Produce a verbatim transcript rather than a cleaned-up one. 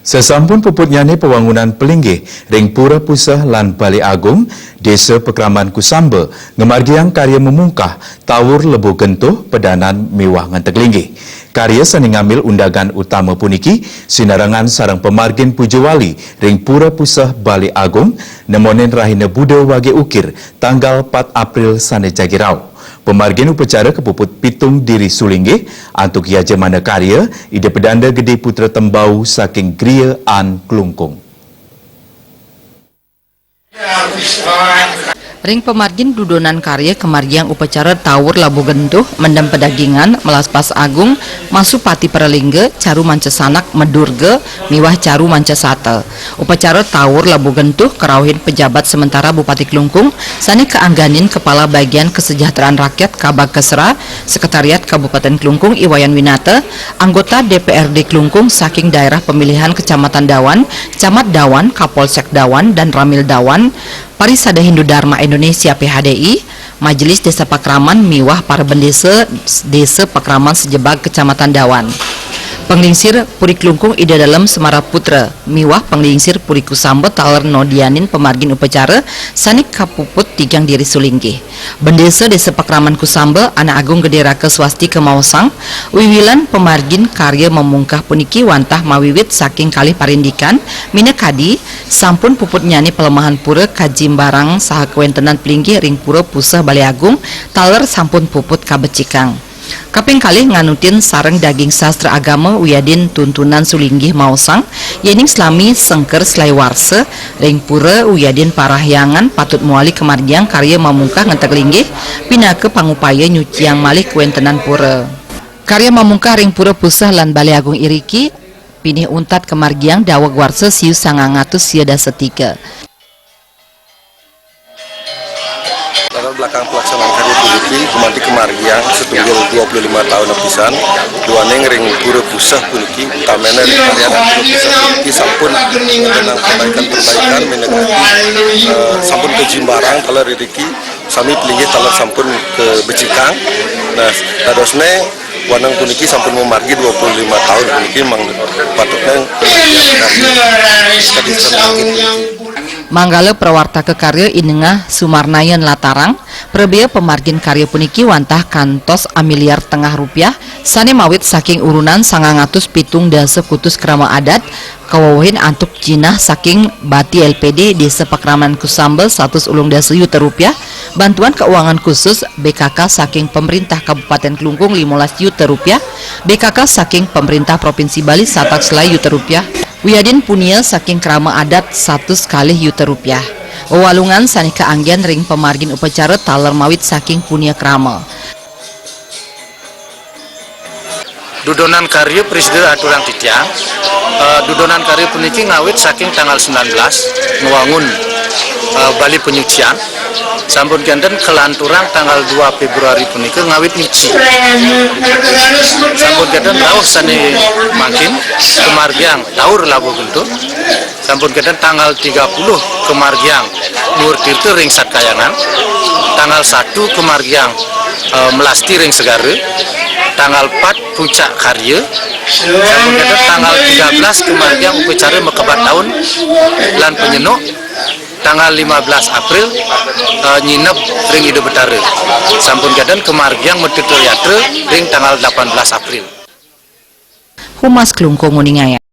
Sesampun puputnyane pewangunan pelinggih ring Pura Puseh lan Bale Agung, Desa Pakraman Kusamba ngamargiang karya mamungkah Tawur Lebuh Gentuh pedanan miwah ngenteg linggih. Karya sane ngambil undangan utama puniki sinarengan sareng pamargin puja wali ring Pura Puseh Bale Agung, nemonin rahina Buda Wage Ukir tanggal pat April sane jagi rauh. Pamargin upacara kapuput pitung diri sulinggih antuk yajamana karya, Ida Pedanda Gede Putra Tembau saking Griya an Klungkung. Ring pamargin dudonan karya kamargiang upacara Tawur Labuh Gentuh, mendem pedagingan, melaspas agung, masu pati pralingga, caru manca sanak, medurga, miwah caru manca sata. Upacara Tawur Labuh Gentuh karauhin pejabat sementara Bupati Klungkung, sane kaangganin Kepala Bagian Kesejahteraan Rakyat Kabag Kesra, Sekretariat Kabupaten Klungkung I Wayan Winata, anggota D P R D Klungkung saking daerah pemilihan Kecamatan Dawan, Camat Dawan, Kapolsek Dawan, dan Ramil Dawan, Parisada Hindu Dharma Indonesia P H D I, Majelis Desa Pakraman miwah para bendesa Desa Pakraman sejebag Kecamatan Dawan. Panglingsir Puri Klungkung Ida Dalem Semara Putra miwah panglingsir Puri Kusamba taler nodianin pamargin upacara sane kapuput tigang diri sulinggih. Bendesa Desa Pakraman Kusamba, Anak Agung Gede Raka Swastika maosang, wiwilan pamargin karya mamungkah puniki wantah mawiwit saking kalih parindikan, minakadi, sampun puputnyane pelemahan pura kajimbarang saha kawentenan pelinggih ring Pura Puseh Bale Agung, taler sampun puput kabecikang. Kaping kalih nganutin sareng daging sastra agama wiadin tuntunan sulinggih maosang, yening salami sengker selai warsa ring pura wiadin parahyangan patut mawali kamargiang karya mamungkah ngenteg linggih pinaka pangupaya nyuciang malih kawentenan pura. Karya mamungkah ring Pura Puseh lan Bale Agung iriki pinih untat kamargiang daweg warsa siu sangang atus sia dasa tiga. Latar belakang pelaksanaan karya puniki gumanti kamargiang satunggal dua puluh lima taun apisan, duaning ring Pura Puseh puniki, utamanya ring karya Pura Puseh puniki sampun ngenang perbaikan-perbaikan minangka, eh, sampun kajimbarang taler iriki, sami pelinggih taler sampun kabecikang. Nah, dadosne wanang puniki sampun mamargi dua puluh lima taun puniki mang patutne kadisan. Manggala prawartaka karya I Nengah Sumarnayan Latarang, prabea pamargin karya puniki wantah kantos amiliar tengah rupiah, sane mawit saking urunan sangang atus pitung dasa kutus krama adat, kawewehin antuk jinah saking Bati L P D Desa Pakraman Kusamba satus ulung dasa yuta rupiah, bantuan keuangan khusus B K K saking Pemerintah Kabupaten Klungkung limolas yuta rupiah, B K K saking Pemerintah Provinsi Bali satak selai yuta rupiah, wiadin punia saking krama adat satus kalih yuta rupiah. Wewalungan sane kaanggen ring pamargin upacara taler mawit saking punia krama. Dudonan karya prasida aturang titiang, eh, dudonan karya puniki ngawit saking tanggal sembilan belas ngwangun, eh, Bali Penyucian. Sampun kenten kalanturang tanggal dua Februari punika ngawit nyuci. Sampun kenten rauh sane mangkin kamargiang Tawur Labuh Gentuh. Sampun kenten tanggal tiga puluh kamargiang Nuwur Tirta ring Satkayangan, tanggal satu kamargiang, eh, Melasti ring Segara, tanggal empat Puncak Karya, sampun kenten tanggal tiga belas kamargiang upacara makebat taun lan panyenuk, tanggal lima belas April, eh, nyineb ring Ida Betara. Sampun kenten kamargiang Matirta Yatra ring tanggal delapan belas April. Humas Klungkung nguningayang.